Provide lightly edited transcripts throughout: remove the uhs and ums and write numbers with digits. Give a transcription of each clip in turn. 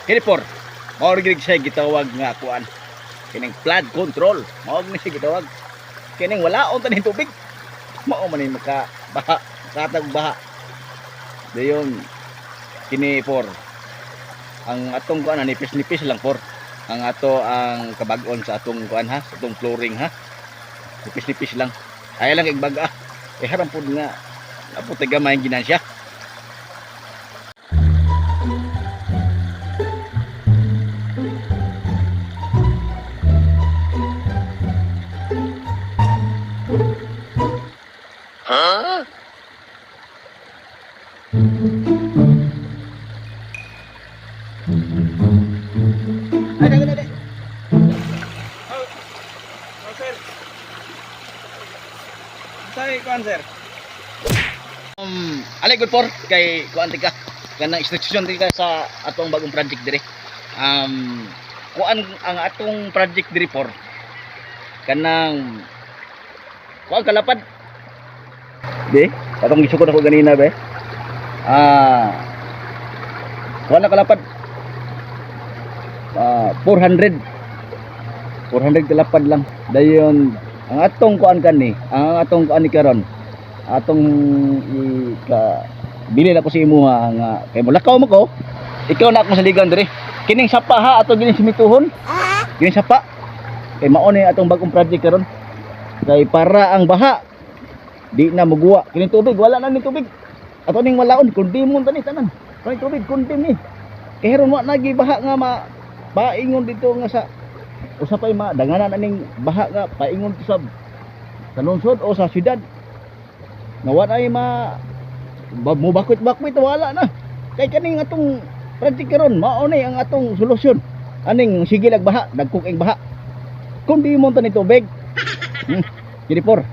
Kini por, mao gid siya gitawag nga kuan. Kining flood control, mao ni siya gitawag. Kining wala on taning tubig. Mao man ni maka baha, katag baha. Dayon kini por ang atong kuan, nipis-nipis lang por. Ang ato ang kabag-on sa atong kuan ha, sa atong flooring ha. Nipis-nipis lang. Ay lang kay baga. Eh haram pud nga apo gamay ginansya. Ay, dali, dali. Oh, sir. Sorry, kuan, sir. Alay good por kay kuan tika kanang instruction tika sa atong bagong project dire. Kuan ang atong project dire por. Kanang kuan kalapad. Di, atong gisukod ako ganina be. Ah. Kuan na kalapad. Ah, 400. 400 kalapad lang. Dayon ang atong kuan kani, ang atong kuan ni karon atong ika bili na ko sa imuha nga kay mulakaw mo ko, ikaw na akong saligan diri kining sapa ha, ato gining simituhon kining sapa kay mao ni atong bagong project karon kay para ang baha di na muguwa kining tubig. Wala na ning tubig ato ning walaon kundi mo tani tanan kining tubig kundi ni kay ron wa nagi baha nga ma paingon dito nga sa usa pay madanganan aning baha nga paingon sa lungsod o sa syudad nga wala ay ma mo bakwit-bakwit, wala na kay kaning atong project karon mao ni ang atong solusyon aning sige lag baha, nagkuk baha kung di mo ni tubig. Kini por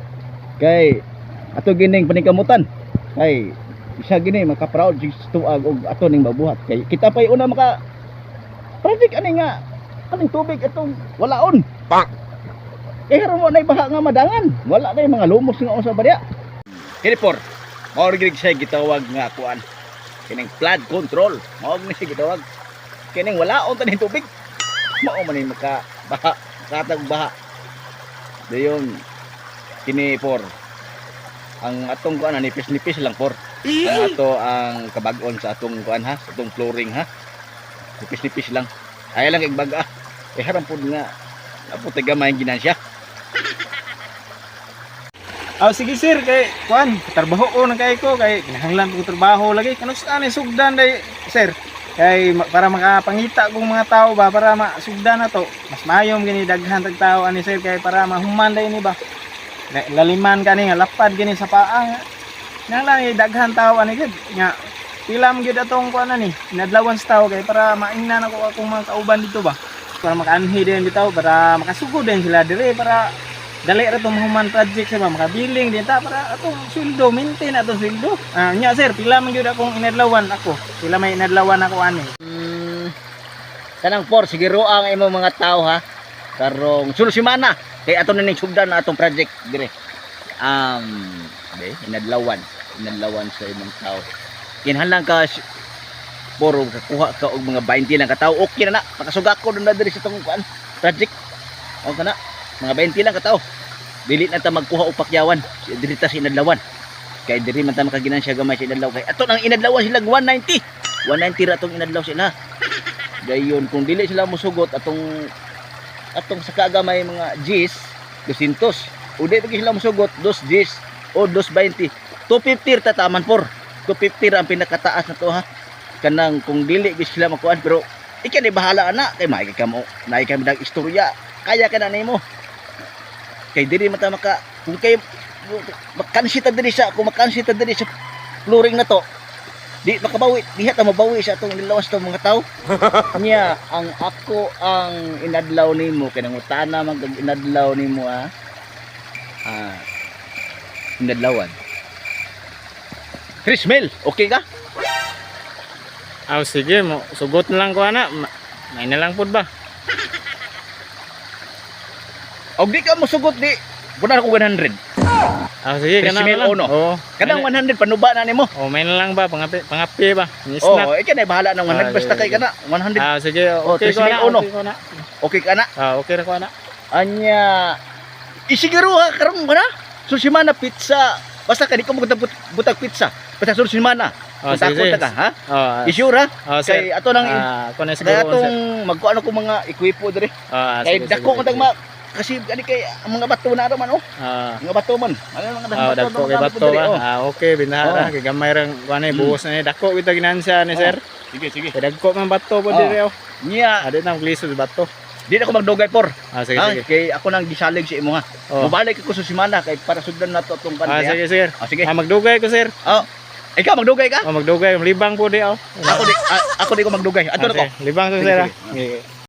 kay ato gining paningkamutan kay isa gini maka-proud si tuag og ato ning mabuhat kay kita pay una maka project ani nga aning tubig atong walaon. Pak! Kay karon wa nay baha nga madangan, wala nay mga lumos nga usa ba diya. Kini por, mao gid siya gitawag nga kuan. Kining flood control, mao ni siya gitawag. Kining wala on taning tubig. Mao man ni maka baha, katag baha. Dayon kini por ang atong kuan nipis-nipis lang por. Ang ato ang kabag-on sa atong kuan ha, sa atong flooring ha. Nipis-nipis lang. Ay lang kay baga. Eh haram pud nga apo gamay ginansya. Oh, sige sir, kay kuan, trabaho ko nang kay ko kay kinahanglan ko trabaho lagi. Kano sa ani sugdan day, sir? Kay para makapangita kong mga tao ba para masugdan na to. Mas maayo gini daghan tag tao ani sir kay para mahuman day ni ba. Laliman kani nga lapad gini sa paa. Kinahanglan eh, daghan tao ani gid nga pila man gyud atong kuan ani inadlawan sa tao kay para maingnan ako akong mga kauban dito ba. Para makaanhi din bitaw para makasugod din sila dire para dali ra tong human project sa ba makabiling din ta para atong sweldo maintain atong sweldo. Ah, nya sir, pila man gyud akong inadlawan ako? Pila may inadlawan ako ani? Kanang por siguro ang imong mga tao ha karong sulod semana kay ato na ning sugdan na atong project dire. Be inadlawan inadlawan sa imong tao kinahanglan ka puro kakuha ka og mga 20 lang ka tao, okay na na makasuga ko na diri sa atong kuan project. Okay na mga 20 lang ka tao, dili na ta magkuha og pakyawan diri ta sa inadlawan kay diri man ta makaginansya gamay sa inadlaw kay ato nang inadlawan sila 190 190 ra atong inadlaw sila. Dayon kung dili sila mosugot atong atong sa kagamay mga Gs 200 o di pa sila mosugot 2 Gs o 220, 250 ta taman por. 250 ra ang pinakataas na to ha, kanang kung dili gyud sila makuan, pero ikaw ni bahala ana kay maigi ka mo naay kami dag istorya kaya ka na nimo kay dili man ta maka kung kay makansi ta diri sa kung makansi ta diri sa flooring na to, di makabawi diha ta mabawi sa atong nilawas tong mga tao. Niya ang ako ang inadlaw nimo kay nangutana man kag inadlaw nimo ah ah inadlawan Chris Mel, okay ka? Ah, sige mo sugot na lang ko ana. May na lang pud ba? Og di ka mosugot di punan ako 100. Ah, sige, kana 13,000 na lang. uno. Oo. Kanang 100 panuba na nimo. Oh, may na lang ba pangapi ba? Ni snack. Oh, ikaw na bahala ng 100 Ah, basta sige, kay kana 100. Ah, sige, Oh, okay ko na. 13,000 uno. Okay ko na. Okay ka na. Ah, okay ra ko na. Anya isiguro ha karon ka na. Susimana pizza. Basta ka di ko butag pizza. Basta susimana. Oh, sige, Takot sige. na ka ha? Oh, Isure ha? oh, sir. Kay ato nang Ah, ako na kay siguro sir. atong magkuano ko mga ekwipo dire. Ah, Kay sige, dako sige, ko tag sige. ma kasi ani kay ang mga bato na man oh. Ah. Mga bato man. Ano mga Ah, bato dako kay mga bato diri, ba? oh. Ah, okay, binahara Oh. kay gamay rang kuan Mm. buhos na ni dako kita ginansya ni Oh. sir. Sige, sige. Kay dagko man bato po Oh. diri oh. Nya, Ah, di na maglisod bato. di na ko magdugay por. Ah, sige, Ha? sige. Kay ako nang gisalig sa imo ha. Oh. Mubalik ako sa simana kay para sugdan nato atong Ah, kan. sige, sir. Ah, sige. Ah, magdugay ko, sir. Oh. Ikaw magdugay ka? Oh, magdugay, libang po di oh. Ako di ko magdugay. Ato Ah, na ko. sige. Libang to Sige, sir. Ah. sige. Sige.